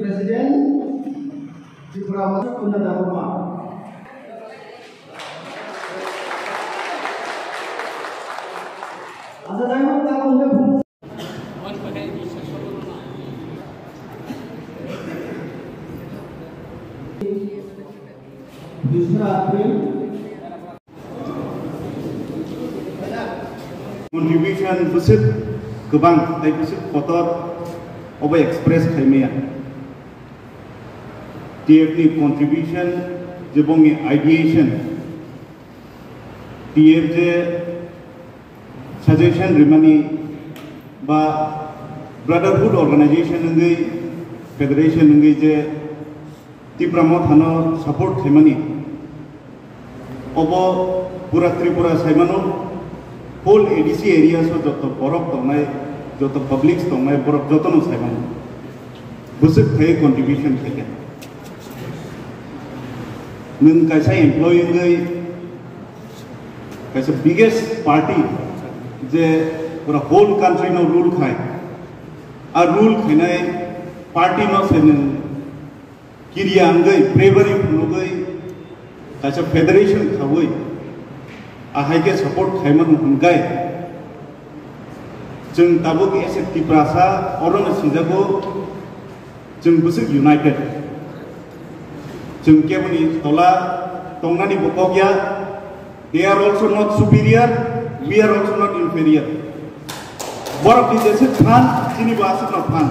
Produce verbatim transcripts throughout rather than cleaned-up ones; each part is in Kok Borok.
President, Tripura Motha Kunda Debbarma. Acha, jai hok, tabuk hwnkhe phone. Dusra April. Contribution bwswk kwbang tei bwswk kotor obo express khaimaya. T F ni contribution, je bongni ideation, T F je suggestion rimani ba brotherhood organization wngwi, federation wngwi je Tipra Mothano support khaimani, obo pura Tripura saimano, whole A D C areas o joto borok tongnai, joto publics tongnai, borok jotono saimano. Bwswk khaiwi contribution khaikha. Nwng kaisa employee wngwi kaisa biggest party je pura whole country no rule khai. A rule khainai party no se nwng kiriya wngwi, bravery phunugwi, kaisa federation khaui, ahai khe support khaimano hwnkhai, chwng tabuk as a Tiprasa orono sijago, chwng bwswk united. Chwng keboni tola tongnani bo kok ya, they are also not superior, we are also not inferior. Borok ni jeswk phan, chini bo aswkno phan.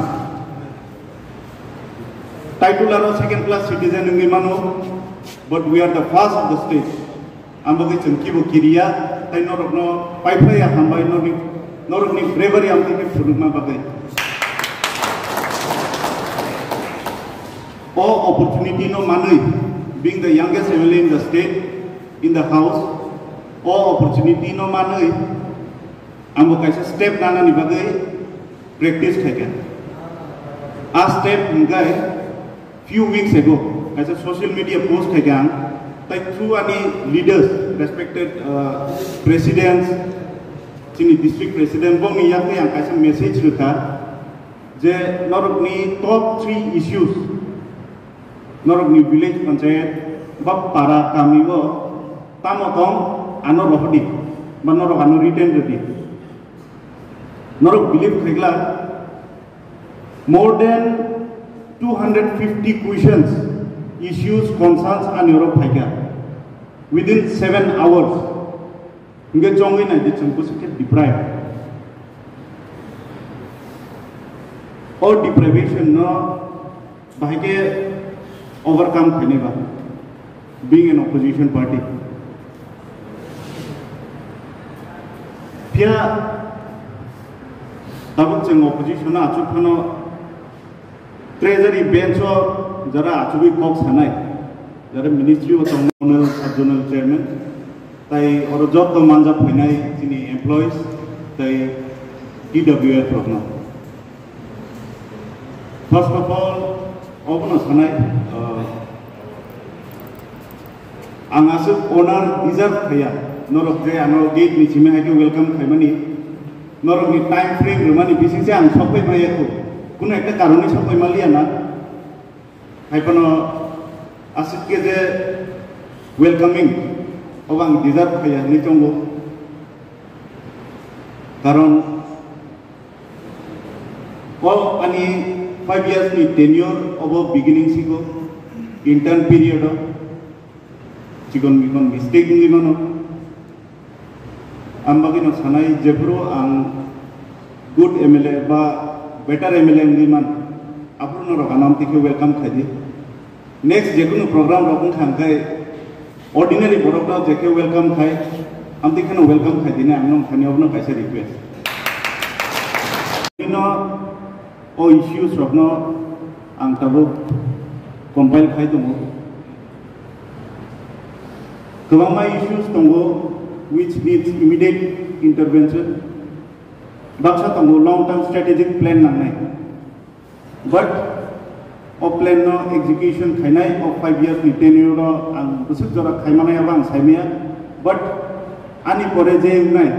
Title aro second class citizen wngwi mano, but we are the first of the state. Ang bagwi chwng kibo kiriya, tei norokno paiphlaiya hambai norokni, norokni bravery ang tini phunukma bagwi. O opportunity no manwi, being the youngest M L A in the state, in the house, o opportunity no manwi, ang bo kaisa step nanani bagwi practice khaikha. A step hwnkhe few weeks ago, kaisa social media post khaikha ang, tai through ani leaders, respected, uh, presidents, chini district president, bongni yakni ang kaisa message rwkha je norokni top three issues, norokni village panchayat ba para kami o tamo tong, ano rohdi, ba norok ano written rwdi. Norok believe khaikla, more than two hundred fifty questions, issues, concerns ani oro phaikha within seven hours. Hingke chongwi nai di chwng bwswk khe deprive. O deprivation no bahai khe overcome khainai ba, being an opposition party. Phiya tabuk chwng opposition no achuk phano treasury bench o jara achugwi kok sanai, jara ministry o tongnai zonal, sub zonal chairman, tai oro jotto manja phainai chini employees tai T W F rokno. First of all, obono sanai, uh, ang aswk honor deserve khaiya, norok je ano gate ni simi hai khe welcome khaimani, norokni time frame rwmani bisingse ang sokphai maya kho, kuno ekta karoni sokphai maliya na, hai phano aswk khe je welcoming obo ang deserve khaiya hinwi tongo, karon O ani five years ni tenure obo beginning siko intern period o chikon mikon mistake wngwi mano. Ang bagwi no sanai jephuru ang good M L A ba Better M L A wngwi man, aphuru norok ano amtwi khe welcome khai di. Next jekunu program rok wngkha hwnkhe ordinary borok no je khe welcome khai, amtwi kheno welcome khai di hinwi ang nong thani obono kaisa request. Bino o issues rokno ang tabuk compile khai tongo. Kwbangma issues tongo which needs immediate intervention. Baksa tongo long term strategic plan nangnai. But o plan no execution khainai o five years ni tenure o ang bwswk jora khaimanai abo ang saimaya. But ani pore je wngnai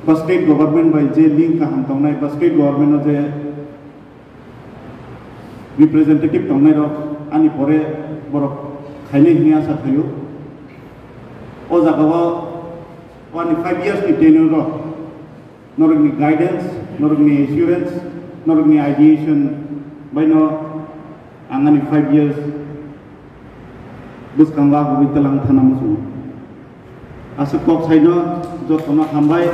ba state government bai je link kaham tongnai ba state government o je representative tongnai rok ani pore borok khainai hinwi asa thaio. O jaga o ani five years ni tenure o norokni guidance, norokni assurance, norokni ideation baino ang ani five years bwskango agugwi twlang thana muchungo. Aswk kok saino jotono hambai.